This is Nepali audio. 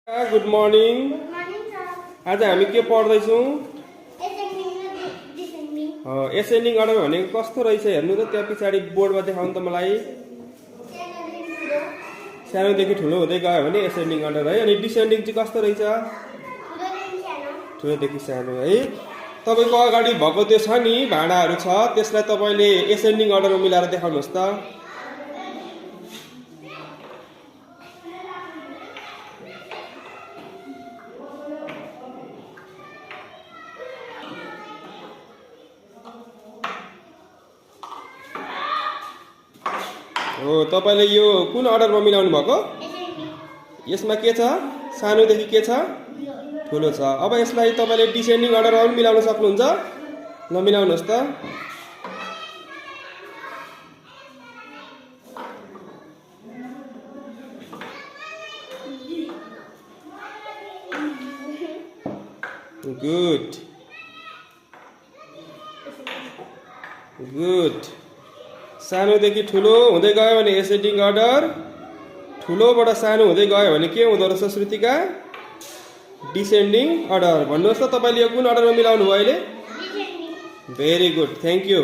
Good morning. आज हामी के पढ्दैछौँ? एसेन्डिङ अर्डर भनेको कस्तो रहेछ हेर्नु त। त्यहाँ पछाडि बोर्डमा देखाउनु त मलाई। सानोदेखि ठुलो हुँदै गयो भने एसेन्डिङ अर्डर है। अनि डिसेन्डिङ चाहिँ कस्तो रहेछ? ठुलोदेखि सानो है। तपाईँको अगाडि भएको त्यो छ नि भाँडाहरू छ, त्यसलाई तपाईँले एसेन्डिङ अर्डरमा मिलाएर देखाउनुहोस् त। हो, तपाईँले यो कुन अर्डरमा मिलाउनु भएको? यसमा के छ? सानोदेखि के छ? ठुलो छ। अब यसलाई तपाईँले डिसेन्डिङ अर्डरमा पनि मिलाउन सक्नुहुन्छ। ल मिलाउनुहोस् त। Good good. सानोदेखि ठुलो हुँदै गयो भने एसेन्डिङ अर्डर, ठुलोबाट सानो हुँदै गयो भने के हुँदो रहेछ श्रुतिका? Descending order. भन्नुहोस् त तपाईँले यो कुन अर्डरमा मिलाउनु भयो अहिले? Very good, thank you.